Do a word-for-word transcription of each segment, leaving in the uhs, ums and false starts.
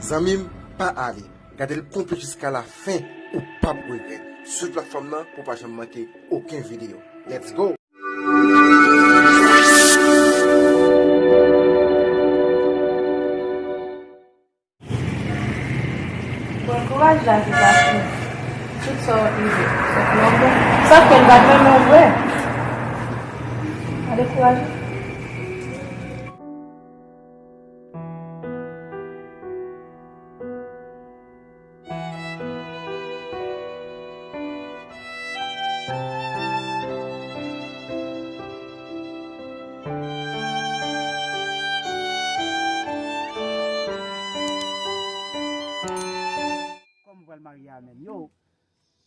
Zanmi m, pa ale. Gade l konplit jiska la fen, ou p ap regrèt. Swiv platfòm nan pou w pa janm manke okenn videyo. Let's go! Bon, kouraj la, Vivasyon. Tout sa w ap rive, se pou yon bon. Sa fè l pa t renmen w vre. Pa dekouraje. Kòman w pral marye a menm? Yo,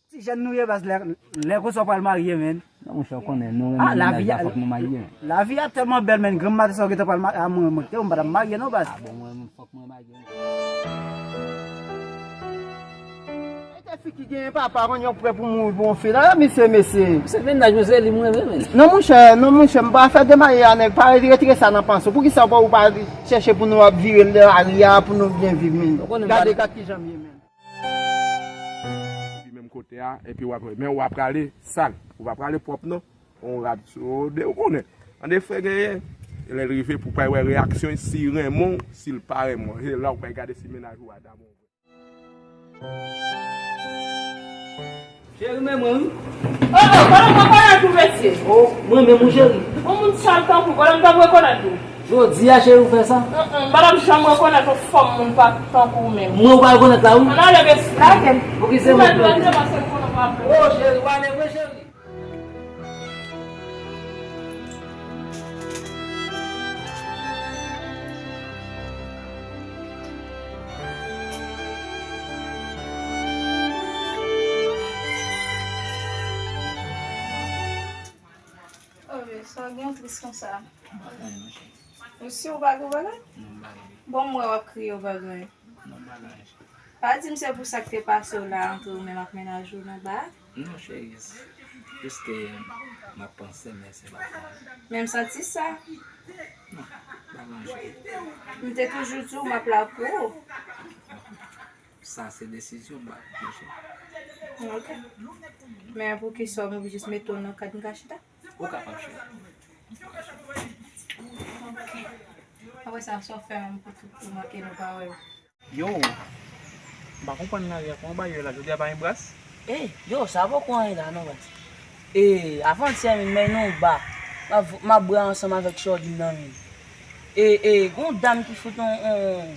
ti jèn nou ye baz, lè, lè konsa w pral marye menm. Non, monchè, w konnen, nou renmen mennaj la, fòk nou marye. Lavi a tèlman bèl menm, granm maten sa w gentan pral marye, a mwen, mwen, mwen pa t ap marye non baz. Ah bon, mwen, fòk mwen marye. Te fi ki genyen papa, konn yon prè pou mouri pou yon fi la, mesye, mesye. Se mennaj mwen, se li mwen renmen. Non, monchè, non, monchè, m pa fè demari a, nèg, pa retire sa nan panse w. Poukisa w pa, ou pa chèche pou nou ap vire lari a, pou nou byen viv, men? Gade, gade kijan m ye, men. Epi menm kote a, epi w ap, men w ap prale sal. Ou pa prale pwòp, non. On rad sou de, ou konnen. Tande frè genyen. Lè l rive pou w pa wè reyaksyon, si l renmen w, si l pa renmen w. Se la w pral gade si mennaj ou a damou. Cheri, men mwen, wi. Oh, oh, pandan mwen konnen tou, mesye. Oh, mwen menm, wi, cheri. Yon moun sal tankou, pandan m t ap rekonèt ou. Jodi a, cheri, ou fè sa? Mm, mm, m pa t ap janm rekonèt yon fòm moun pa tankou ou menm. Mwen, ou pa rekonèt la, wi. Ann ale, mesye. Lage m. Poukisa se mwen ki mete? Oh, cheri, ou ale vre, cheri. Oh, men sa gen tris konsa. Ou si ou pa gen bagay? Bon, m wè w ap kriye, ou pa gen anyen. Pa di m se pou sa k te pase w la antre ou menm ak mennaj ou nan ba a? Non, cheri, jis ke m ap panse, men se pa sa. Men m santi sa. Non, pa gen anyen, cheri. M te toujou di w m ap la pou ou. Sa se desizyon m, pa pou cheri. Ok. Men poukisa w jis mete w nan kad m ka chita? Ou kapab, cheri. Ok. Apre sa, sa w fè menm pou tout, pou manke nou pa wè w? Yo, m pa konprann lari a, kòman bagay yo la, jodi a pa gen bras? E, yo, sa poko anyen la non, baz. E, avantyè menm, men nou ba. M ap, m ap bwè ansanm avèk Shordy nan men. E, e, gon dam ki fout on, on,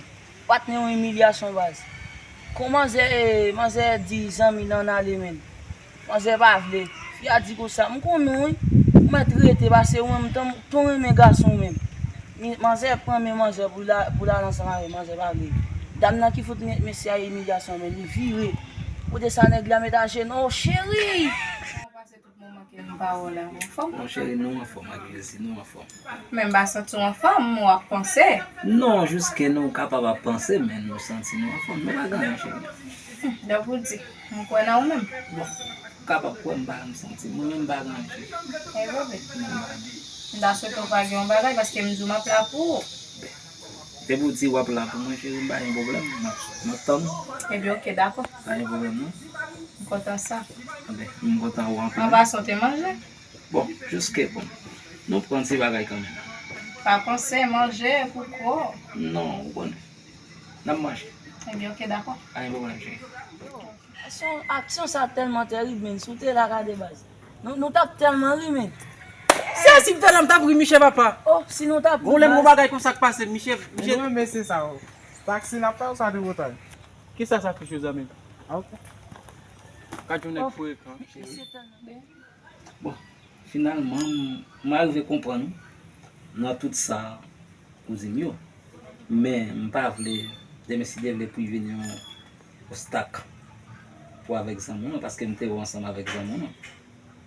patnè yon imilyasyon, baz. Kon manzè, e, manzè di zanmi l ann ale, menm. Manzè pa vle. Fi a di konsa, m konn ou wi. Ou mèt rete, paske ou menm, ton, ton renmen gason ou menm. Mi-, manzè pran men manzè pou l a-, pou l al ansanm avè l, manzè pa vle. Dam nan ki fout me-, mesye a imilyasyon, men li vire. Kote sa nèg la met ajenou, o cheri! Pase tout moman ke m pa wè w la, ou anfòm? Bon, cheri, nou anfòm ak plezi, nou anfòm. Men m pa santi w anfòm, w ap panse. Non, jiske nou kapab ap panse, men nou santi nou anfòm. Nou pa gen anyen, cheri. Hmm, donk ou di, m kwè nan ou menm. Bon, ou kapab kwè m pa, m santi. Mwen menm m pa gen anyen, cheri. E bebe. Non, m pa gen anyen. M ta swete w pa gen yon bagay, paske m di w m ap la pou ou. Depi w di w ap la pou mwen, cheri, m pa gen pwoblèm. M ap, m ap tann ou. Ebyen, oke, dakò. Pa gen pwoblèm, non. M kontan sa. Enben, m kontan wè w anpil. An pasan, w te manje? Bon, jiske, bon, nou pran ti bagay kanmenm. Pa panse manje pou kò. Non, ou konnen. N ap manje. Ebyen, oke, dakò. Pa gen pwoblèm, cheri. Aksyon, aksyon sa tèlman tèrib, men, si w te la gade baz. Nou, nou t ap tèlman ri, men. Sezi m tèlman m t ap ri, Michel, papa. Oh, si nou t ap ri, baz. Gon lè m gon bagay konsa k pase, Michel, Michel. Nou renmen mesye sa, oh. Taksi n ap fè ou sa tripotay? Kisa sa fich yo, zanmi m? Ah, ok. Gad yon nèg frekan, cheri. Bon, finalman, m, m arive konprann nan tout sa ou di m yo. Men, m pa vle, demen si Dye vle pou vin yon obstak pou avèk zanmi w lan, paske m te wè w ansanm avèk zanmi w lan.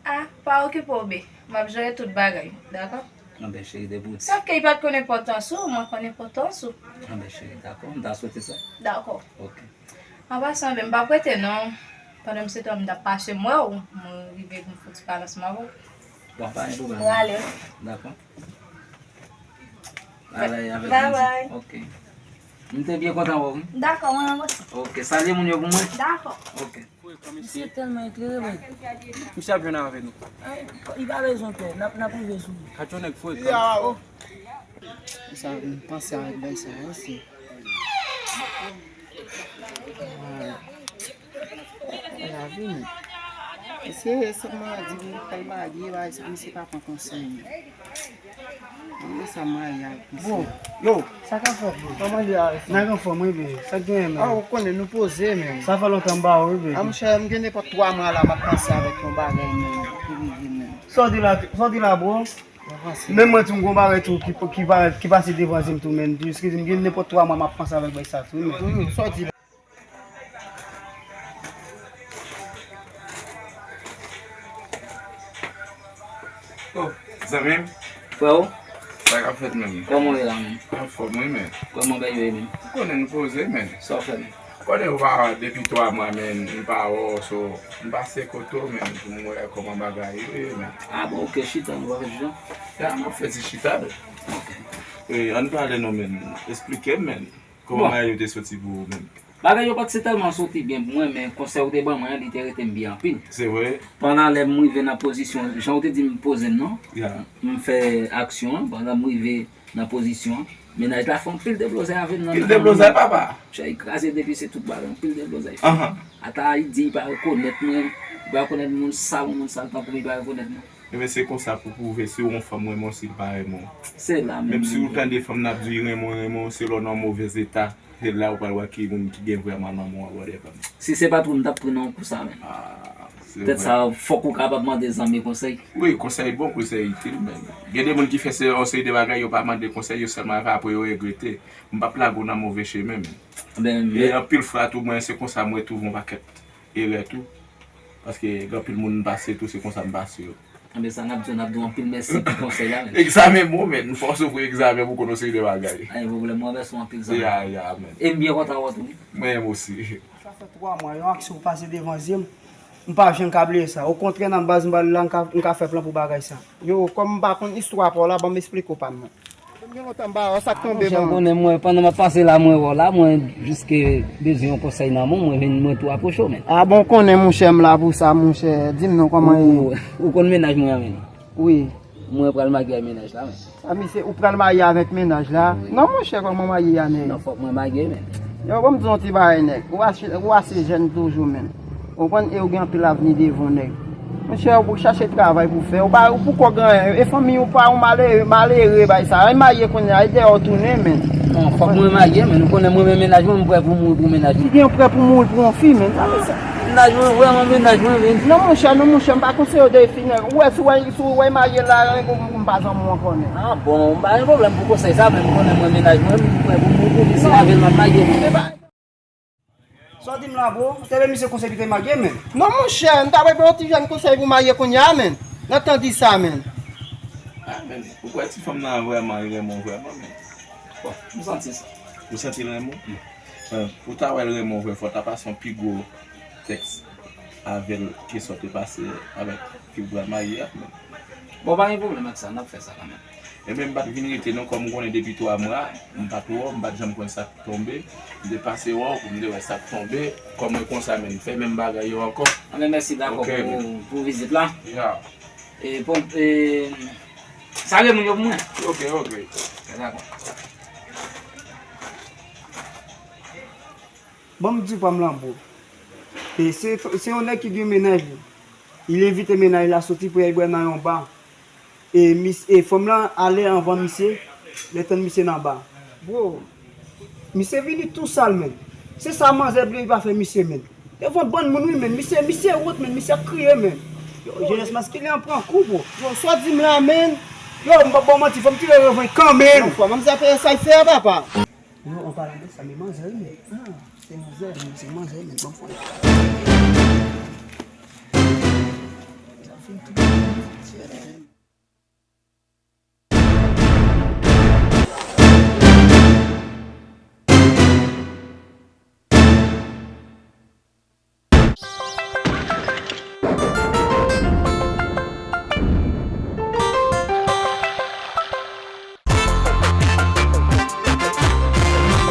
Ah, pa okipe w, be. M ap jere tout bagay, dakò? Anben, cheri, depi w di. Sòf ke li pa t konn enpòtans ou, mwen konn enpòtans ou. Anben, cheri, dakò. M ta swete sa. Dakò. Ok. An pasan, be, m p ap rete, non. Pandan m se tan, m t ap pase, m wè w, mwen rive pou m fè ti pale ansanm avè w. Bon, pa gen pwoblèm. Prale. Dakò. Prale avèk mwen. Bye bye. Ok. M te byen kontan wè w, wi. Dakò, mwen osi. Ok, salye moun yo pou mwen. Dakò. Ok. Misye tèlman eklere, men. Misye ap jwenn avè nou. Li pa bezwen pè, n ap, n ap rive sou li. Kacho nèg frekan. Sa, m panse avèk bay sa, wi, se. Lavi, men. Misye sèlman di li pral marye, bay sa, misye pa pran konsèy. Mwen sa marye ak misye. Bon, yo, sa k ap fèt, bro? Kòman li a? Nèg anfòm, wi, bro. Sa k genyen, men? Ah, ou konnen nou poze, men. Sa fè lontan m ba ou, wi, bro. Ah, monchè, m gen nenpòt twa mwa la, m ap panse avèk yon bagay, men, ki rive, men. Sa w di la, sa w di la, bro? Menm mwen tou, m gon bagay tou ki, ki, pa- ki pase devan zye m tou, men. Eskize m, gen nenpòt twa mwa m ap panse avèk bagay sa tou, men. Wi, sa w di la. Oh, zanmi m. Frè w? Sa k ap fèt menm? Kòman w ye la menm? Anfòm wi, men. Kòman bagay yo ye menm? Ou konnen nou poze, men. Sa w fè menm? Konnen ou pa depi twa mwa, men, m pa wè w, so, m pase kote w, men, pou m wè kòman bagay yo ye, men. Ah bon, ok, chita, nou pa fè ti jan? Ya, m ap fè ti chita, men. Ok. E, ann pale non, men. Esplike m, men. Kòman bagay yo te soti pou ou menm? Bagay yo pa t se tèlman soti byen pou mwen, men konsèy ou te ban mwen an, li te rete m byen anpil. Se vre? Pandan lè m rive nan pozisyon, jan ou te di m poze m nan, m fè aksyon an, pandan m rive nan pozisyon an, mennaj la fè anpil deblozay avè m nan. Anpil deblozay, papa? Chè, li kraze depi se tout bagay, anpil deblozay. Ata li di li pa rekonèt mwen, li pa rekonèt moun sal, moun sal tankou m, li pa rekonèt mwen. Ebyen, se konsa pou pwouve si w yon fanm renmen w, si l pa renmen w. Se la menm. Menm si w tande fanm nan ap di renmen w, renmen w, se lè w nan movèz eta, se la ou pral wè ki moun ki gen vrèman lanmou an, brother pa m. Si se pa t ou, m t ap pran nan yon kou sa menm. Ah, se vre. Petèt sa, fòk ou kapab mande zanmi konsèy. Wi, konsèy bon, konsèy itil, men. Gen de moun ki fè se, yon seri de bagay, yo pa mande konsèy, yo sèlman fè, apre yo regrete. M p ap lage w nan move chemen, men. E anpil fwa tou, mwen, se konsa mwen twouve yon pakèt erè tou. Paske gen anpil moun m pase tou, se konsa m pase yo. Anben sa n ap di w, n ap di w anpil mèsi pou konsèy la, men. Egzamen bon, men. Fò w soufri egzamen pou w konn yon seri de bagay. Anyen pwoblèm, mwen mèsi w anpil, zanmi. Ya, ya, men. E m byen kontan wè w tou, wi. Mwen menm osi. Sa fè twa mwa, yon aksyon pase devan zye m, m pa janm ka bliye sa. Okontrè, nan baz m pral la, m ka, m ka fè plan pou bagay sa. Yo, kòm m pa konn istwa pa w la, ban m esplike w pa m nan. Mwen gen lontan m pa wè w, sa k tonbe ban m. Monchè, ou konnen mwen, pandan m ap pase la, mwen wè w la, mwen jis ke bezwen yon konsèy nan men w, mwen vin, mwen tou apwoche w, men. Ah bon, ou konnen monchè m la pou sa, monchè. Di m non, kòman ye? Ou, ou konn mennaj mwen an, men? Wi. Mwen pral marye ak mennaj la, men. Ah, misye, ou pral marye avèk mennaj la? Wi. Non, monchè, kòman marye a, nèg? Non, fòk mwen marye, men. Yo, ban m di w yon ti bagay, nèg. Ou ase, ou ase jèn toujou, men. Ou konprann, e ou gen anpil avni devan w, nèg. Monchè, ou pou chache travay pou fè. Ou pa, ou poko gen anyen. E fanmi ou pa, ou malere, malere, bay sa. Ay marye kounye a, e dèyè w tounen, men. Non, fòk mwen marye, men. Ou konnen mwen menm mennaj mwen, mwen prè pou mouri pou mennaj mwen. Ki gen prè pou mouri pou yon fi, men? Sa vle sa. Mennaj mwen, vrèman mennaj mwen, men. Non, monchè, non, monchè, m pa konseye w de fi, nèg. Ou wè, si w wè, si w wè marye la, m pa zanmi w ankò, nèg. Ah bon, m pa gen pwoblèm pou konsèy sa, men m konnen mwen mennaj mwen, m prè pou mouri pou li, se avè l m ap marye. Se pa Sa w di m la, bro? Ou te bay misye konsèy pou te marye, men. Non, monchè, m ta bay yon ti jèn konsèy pou marye kounye a, men. Nan tan di sa, men. Ah, men, ou kwè ti fanm nan vrèman, li renmen w vrèman, men. Bon, m santi sa. Ou santi l renmen w? Wi. Eh, pou w ta wè l renmen w vre, fò w ta pase yon pi gwo tèks avè l ke sa w te pase avèk fi w pral marye a, men. Bon, pa gen pwoblèm ak sa, n ap fè sa kanmenm. Ebyen, m pa t vin rete non, kòm ou konnen depi twa mwa, m pa t wè w, m pa t janm konn sa k tonbe. M te pase wè w pou m te wè sa k tonbe. Kòm mwen konsa, men m fè menm bagay yo ankò. Anben, mèsi, dakò, pou, pou vizit la. Ya. E, bon, e, salye moun yo pou mwen. Ok, ok. Dakò. Ban m di pa m lan, bro. E se, se yon nèg ki gen mennaj li. Li envite mennaj la soti pou y al bwè nan yon ba. E mis-, e fanm lan ale anvan misye, lè tann misye nan ba. Bro, misye vini tou sal, menn. Se sa manzè bliye pa fè misye, menn. Devan bann moun, wi, menn. Misye, misye wont, menn. Misye ap kriye, menn. Yo, jenès maskilen an pran kou, bro. Yo, sa w di m la, menn. Yo, m p ap ba w manti, fò m tire revanj kanmenm. Non, fò manzè fè sa l fè a, papa. Yo, an palan de sa, men manzè, wi, men. Ah, se manzè, men se manzè, men bon, fò.